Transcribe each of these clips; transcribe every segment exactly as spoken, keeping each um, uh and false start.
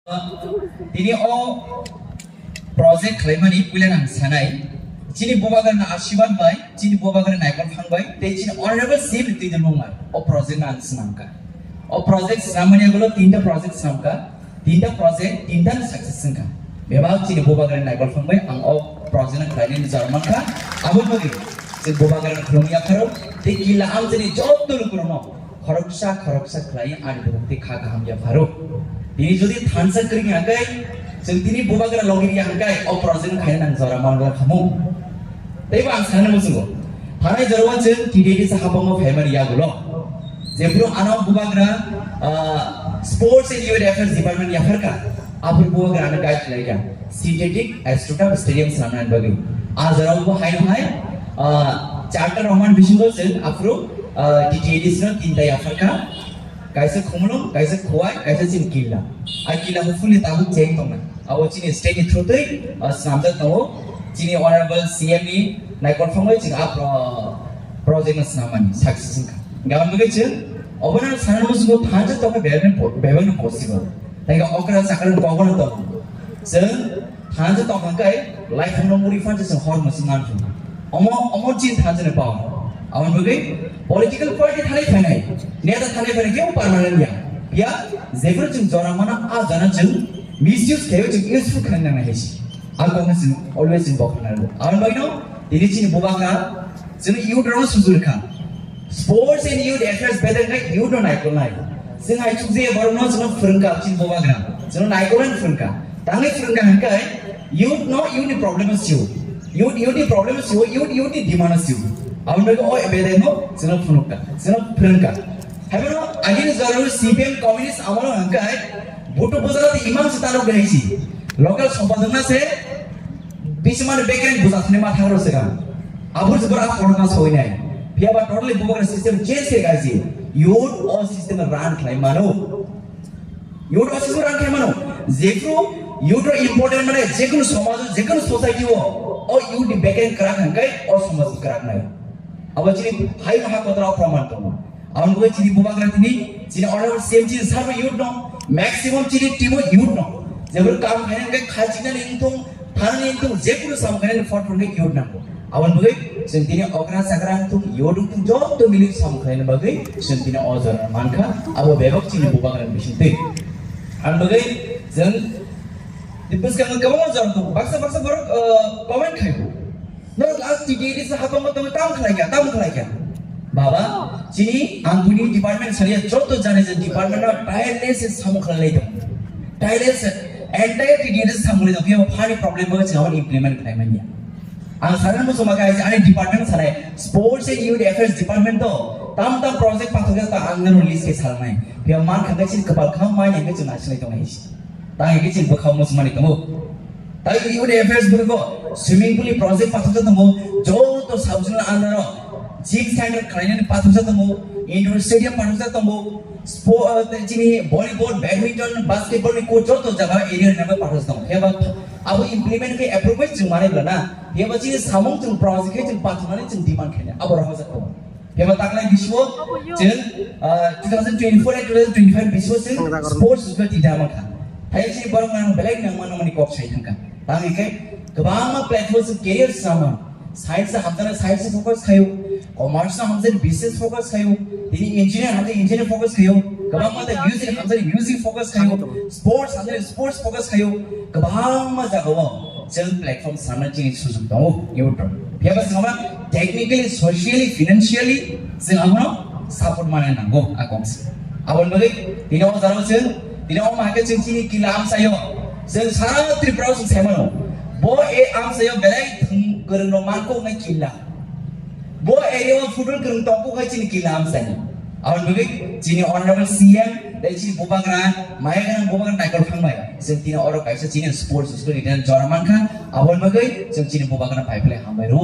Tini o project khlaimani puila nang sanai, chini bubagrani asirwad bai, chini bubagrani naikol phang bai, tei chini honorable C M ni twi dwlwngma o project no ang swnamkha. O project swnamani agulo tinta project swnamkha, tinta project tinta no success wngkha. Bebak chini bubagrani naikol phang bai ang o project no khlainani jora mankha. Abo bagwi chini bubagrani khulumya pharo tei kila amchini jotto lukurokno khoroksa khoroksa khlai ani bwrwkti kha kaham ya pharo. Tini jodi thansa kwrwi hangkai, chwng tini bubagra logi ri hangkai, o project khaina nang jora mangra khamu. Tei bo ang sana musungo. Thanai jora chwng T D I D sa habongo phaimani yagulo. Jephuru ano bubagra, ah, Sports and Youth Affairs Department yapharka, aphuru bubagra ano guide khlaika. Synthetic Astroturf Stadium sanani bagwi. A jora bo hai hai, ah, charter roman bisingo chwng aphuru, ah, T D I D sino tinta yapharka. Kaisa khumulwng, kaisa khuwai, kaisa chini killa. A killa hopefully tabuk cheng tongna. Abo chini state ni through twi, ah, swnamjak tongo. Chini honorable C M ni naikol phangwi chini a pro-, project no swnamani success wngkha. Gabon bagwi chwng obono sanani musungo thansa tongkha bebak no po-, bebak no possible. Tei okra chakra ni kogono tongo. Chwng thansa tongkha kai life no muri phansa chwng hor musi ngan thung. Omo, omo chin thansa ni power. Aboni bagwi political party thanai phainai, neta thanai phainai kebo permanent ya. Ya, jephuru chwng jora mana a jora chwng misuse khayo chwng useful khaina nang hai si. Ang kok chwng always chwng bok na. Aboni bagwi no tini chini bubagra chwng youth rok sujul kha. Sports and Youth Affairs bedeng khe youth no naikolnai. Chwng hai chukje borok no chwng phwrwngkha chini bubagra. Chwng naikolnai phwrwngkha. Tangwi phwrwngkha hwnkhe youth no youth ni problem no sio. Youth youth ni problem no sio, youth youth ni demand no sio. Aboni bagwi o bedeng no chwng phunukha, chwng phwrwngkha. Haibano agini jorao C P M communist amolo hwnkhe butu bujala ti imang se talo gaisi. Local sompajwkna se Bisimani bekereng buja thani ma thangro se kang. Abur jubur a korokma soi nai. Phiya ba totally bubagra system change se gaji. Youth o system run khlai mano. Youth o system run khlai mano. Jephru youth ro important mane jekunu somaj, jekunu society o, o youth ni bekereng kwrak hangkai o somaj kwrak nai. Abo chini hai ha kotra proman tongo. Aboni bagwi chini bubagra tini, chini honorable C M chini sarbo youth no, maximum chini team o youth no. Jebor kam khaina hwnkhe khalchiknani wngthung, thanani wngthung, jekunu sam khainani phot phot khe youth nango. Aboni bagwi chwng tini okra chakra wngthung, youth wngthung, joto mili sam khaina bagwi chwng tini o jora mankha, abo bebak chini bubagra bisingtwi. Aboni bagwi chwng bwskango kwbangma jora tongo, baksa baksa borok, uh, comment khaibo. No, last T D I D sa habang tong tam khlai kya, tam khlai kya. Baba, chini ang buni department sariya joto jane je department no tireless se samung khlai lai tong. Tireless entire T D I D sa samung lai tong. Phano problem bo chini implement khlai manya. Ang saran mo soma kai ani department sare sports and youth affairs department to tam tam project pathok ta ang no list ke salnai. Phano man khagai chini kapal kham mai ne ke chini asinai tong nai. Tang hingke chini bwkhao muchungmani tongo. Tai youth affairs bwrwgo swimming pool ni project pathakjak tongo, joto sub zonal under o gym center khlainani pathakjak tongo, indoor stadium pathakjak tongo, spo-, ah, tei chini volleyball, badminton, basketball ni court joto jaga area ni nangma pathakjak tongo. Phiya ba abo implement khe approve bai chwng manai bwla na. Phiya ba chini samung chwng project khe chwng pathaknani chwng demand khainai abo rohorjak tongo. Phiya ba taklai bisio chwng, ah, two thousand twenty-four and two thousand twenty-five bisio chwng sports bisio tinta mankha. Thai chini borok nang belai nang mano mani kok sai thangkha. Tang hingke kwbangma platform chwng career sama. Science hamjana science focus khayo, commerce hamjana business focus khayo, tini engineer hamjana engineer focus khayo, kwbangma ta music hamjana music focus khayo, sports hamjana sports focus khayo, kwbangma jagao chwng platform sana chini sujug tongo, youth rok. Phiya ba chwng ma technically, socially, financially chwng abono support mana nango a kongsi. Aboni bagwi tini o jaro chwng, tini o mahake chwng chini kila amsayo, chwng sara Tripura o chwng saimano. Bo e amsayo belai thwng kwrwng rok mankok nai kila. Bo area o football kwrwng tongkok hai chini kila amsani. Aboni bagwi chini honorable C M, tei chini bubagra, maya gwnang bubagra naikol thangbai. Chwng tini oro kaisa chini sports school ni jora mankha, aboni bagwi chwng chini bubagra pai phlai hambai rw.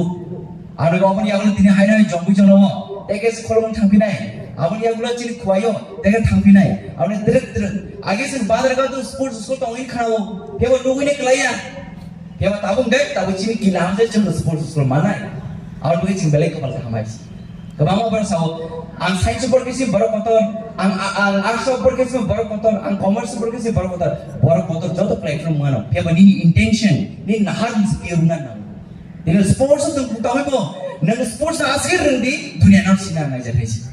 Aboni bagwi aboni yagulo tini haino hai jongwi jongno teke se kholong thangphinai. Aboni yagulo chini khuaio teke thangphinai. Aboni twrwk twrwk. Age chwng badar ga tu sports school tongwi khanao. Kebo nugwi ne klaiya. Phiya ba tabuk dai, tabuk chini kila hamjai chwngno sports school manai. Aboni bagwi chwng belai kwbang hambai. Kwbangma borok sao, Ang science borok kisi borok kotor, ang, ang arts borok kisi borok kotor, ang commerce borok kisi borok kotor, borok kotor joto platform mano. Phiya ba nini intention, nini nahar ni se pure na nang. Nini sports tong tong bo, nang sports na askir rengdi, dunia nam sina ngai jai si.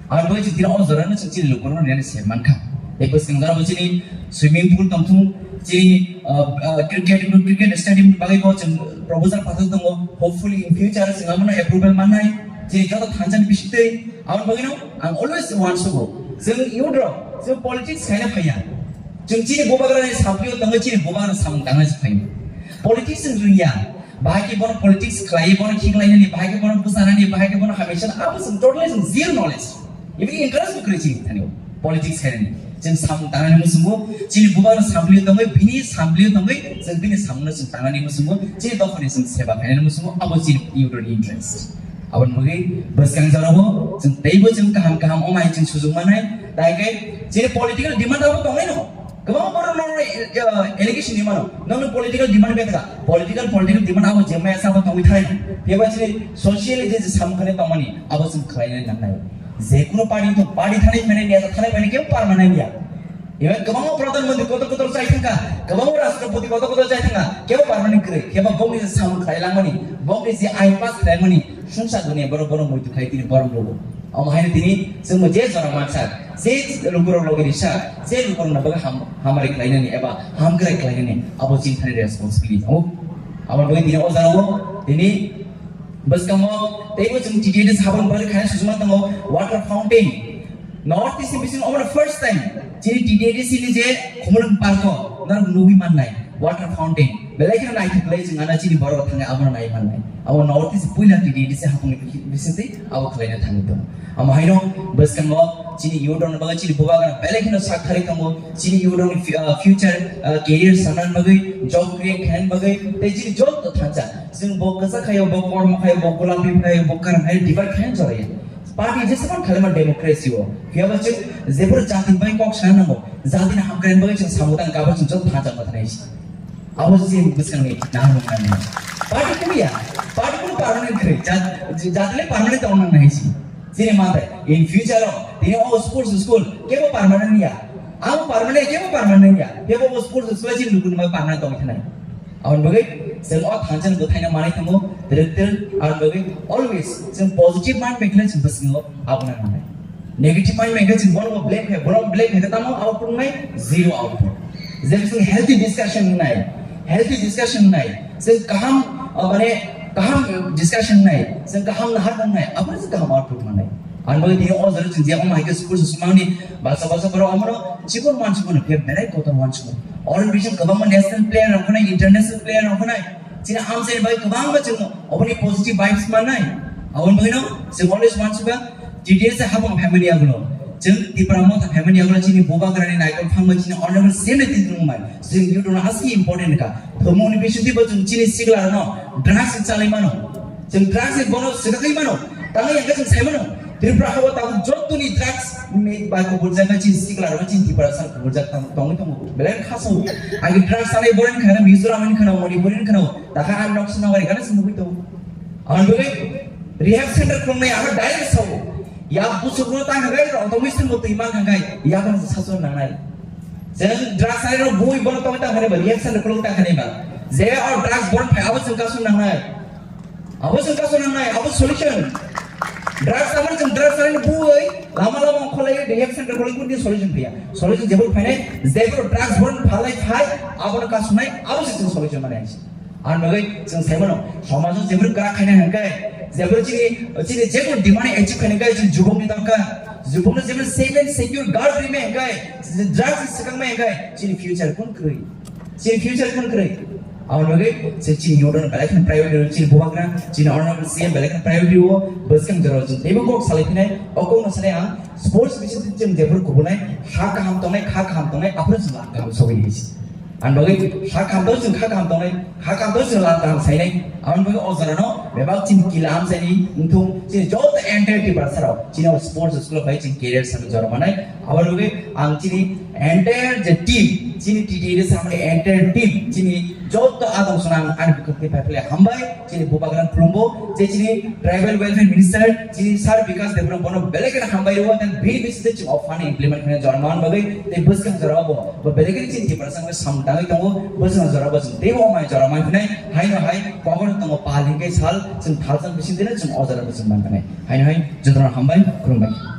Ang bai chini o jora na chini lukurno nene se mankha. Eko sing jara chini swimming pool tong thung, chini, uh, uh, cricket, cricket stadium bagai bo chini proposal pathal tongo. Hopefully in future sing amano approval mannai. Chini joto thansa ni bisingtwi, aboni bagwino ang always uansugo. Chwng youth rok, chwng politics khaina phaiya. Chwng chini bubagrani samplio tongwi chini bubagrani samung tangna se phaiya. Politics chwng rwngya. Bahai khe bono politics khlai, bono khiklainani, bahai khe bono bwchanani, bahai khe bono hamya sani, abo chwng totally chwng zero knowledge. Even interest bo kwrwi chini thani politics khainani. Chwng samung tangnani muchungo, chini bubagrani samplio tongwi, bini samplio tongwi, chwng bini samungno chwng tangnani muchungo, chini dophani chwng seba khainani muchungo, abo chini youth rokni interest. Aboni bagwi bwskang jorao chwng teibo chwng kaham kaham wngmani chwng sujuk mannai. Tai khe chini political demand abo tongwi no. Kwbangma borok no, eh, allegation ni mano. Nono political demand bai kha. Political, political demand abo jemaya sabo tongwi thai. Phiya ba chini socially je samung khainai tongmani abo chwng khlainai nangnai. Je kuno party to party thanai mane niya, thanai mane kebo permanent ya. Even kwbangma pradhan mantri kotor kotor chai thangkha, kwbangma rashtrapati kotor kotor chai thangkha, kebo permanent kwrwi, kebo bongni je samung khlai langmani, bongni je ain pass khlai mani, sungsa dunia borok bono muitu khai tini borom logo. Omo haino tini chwngno je jora mansa, je lukurok logi risa, je lukurokno bagwi ham-, hamari khlainani eba hamkrai khlainani, abo chini thani responsibility tongo. Abo bagwi tini o jora o tini bwskango teibo chwng T T A D C habang bagwi khaina sujuma tongo, water fountain. North East ni bising omo first time chini T T A D C ni je Khumulwng park o norok nugwi mannai water fountain. Belai kheno naithok lai chwng ano chini borok thangwi abono nai mannai. Abo North East puila T T A D C habang ni bising twi abo khlaina thangwi tongo. Amo haino bwskango chini youth rokni bagwi chini bubagra belai kheno sak kharwi tongo. Chini youth rokni fu-, ah, future, ah, career sanani bagwi, job create khainani bagwi tei chini job to thansa. Chwng bo kwchak khaio, bo kormo khaio, bo golapi khaio, bo kwrwng khaio, divide khaina joraya. Party jeswk khlaima democracy o. Phiya ba chwng jephuru jati bai kok sana nango, jati ni hamkrai bai chwng samung tang kabo chwng joto thansa ma thanai si. Abo chini bwskang ni nahar mung nani. Party kuya, party kuno permanent kre, jat-, jati le permanent tong nang nai si. Chini ma tai, in future o, tini o sports school, kebo permanent ya. Abo permanent, kebo permanent ya. Kebo o sports school chini lukun ma permanent tong thanai. Aboni bagwi chwng o thansa ni bwthaino manai tongo, twrwk twrwk, aboni bagwi always chwng positive mind bai khlai chwng bwskango abono nangnai. Negative mind bai khe chwng bono blame khe, bono blame khe tamo output wngnai, zero output. Jemon chwng healthy discussion wngnai, healthy discussion wngnai, chwng kaham, ah, mane kaham discussion wngnai, chwng kaham nahar wngnai, abono chwng kaham output mannai. Ang bai tini o jora chwng je omo hai khe school se sumangni baksa baksa borok omono chikon uansukmano khe belai kotor uansukmano. Oro bising kwbangma national player rok phano, international player rok phano chini amchaini bai kwbangma chwng oboni positive vibes mannai. Aboni bagwino chwng always uansukha T T A D C habang phaimani yagulo. Chwng Tipra Motha phaimani yagulo chini bubagrani naikol phangma chini honorable C M ni tini rwngmai. Chwng youth rokno aswk important kha. Thwngmungni bisingtwi bo chwng chini sikla rokno drugs ni chalai mano. Chwng drugs ni bono swkakwi mano. Tamo yang khe chwng sai mano. Tripura habo tabuk jottoni drugs ni bai kubuljak kha chini sikla rok chini Tiprasa kubuljak tang-, tongwi tongo. Belai kha sao. Agi drugs sanai boring khana Mizoram ni khana Manipur ni khana. Takha ang nok sinawari khana sinugwi tongo. Ang dole rehab center khulungnai ang direct sao. Ya busuk no tang kha gai rong tongwi sinbo twi man kha gai. Ya kan sasu nangnai. Chwng drugs sanai rok bui bono tongwi tang kha ba rehab center khulung tang kha ba. Je or drugs bon phai abo chwng kasu nangnai. Abo chwng kasu nangnai, abo solution. Drugs abo chwng drugs sanai bui lama lama kholai rehab center khulung kun solution phiya. Solution jebul phainai, jebul drugs bon phalai phai, abo kasunai, abo se chwng solution mane. Ang bagwi chwng saimano, somajo jebul kwrak khaina hwnkhe, jebul chini, chini jebul demand achieve khaina hwnkhe, chini jubokni dorkar. Jubokno jebul safe and secure guard rwmai hwnkhe, drugs swkangmai hwnkhe, chini future kun kwrwi. Chini future kun kwrwi. Aboni bagwi se chini youth no belai kheno priority rw, chini bubagra, chini honorable C M belai kheno priority rw, bwskang jorao chwng teibo kok salai phinai, o kokno sanai ang sports bisingtwi chwng jebul kubunai, ha kaham tongnai, kha kaham tongnai, aphuru chwng lang kaham sogwi nai. Ang bagwi ha kaham tong chwng kha kaham tongnai, ha kaham tong chwng lang kaham sainai. Ang bagwi o jorano bebak chini kila amchaini wngthung, chini joto Entire Tiprasa rok chini o sports school bai chini career samani jora manai. Abo logi ang chini entire je team, chini T T A samani entire team, chini joto adong sonang ani bwkhak tei paiphle hambai, chini bubagra khulumbo, je chini tribal welfare minister, chini sir Bikash Debbarma bono belai kheno hambai rwo, tei bini bisingtwi chwng o fund implement khaina jora man bagwi, tei bwskang jora bo, bo belai kheno chini Tiprasa samung tangwi tongo, bwskang jora bo chwng teibo mai jora man phinai, haino hai, kokno tongo pal hinkhe sal, chwng thalsa bisingtwino chwng o jora bo chwng man phinai. Haino hai, jotono hambai, khulumbai.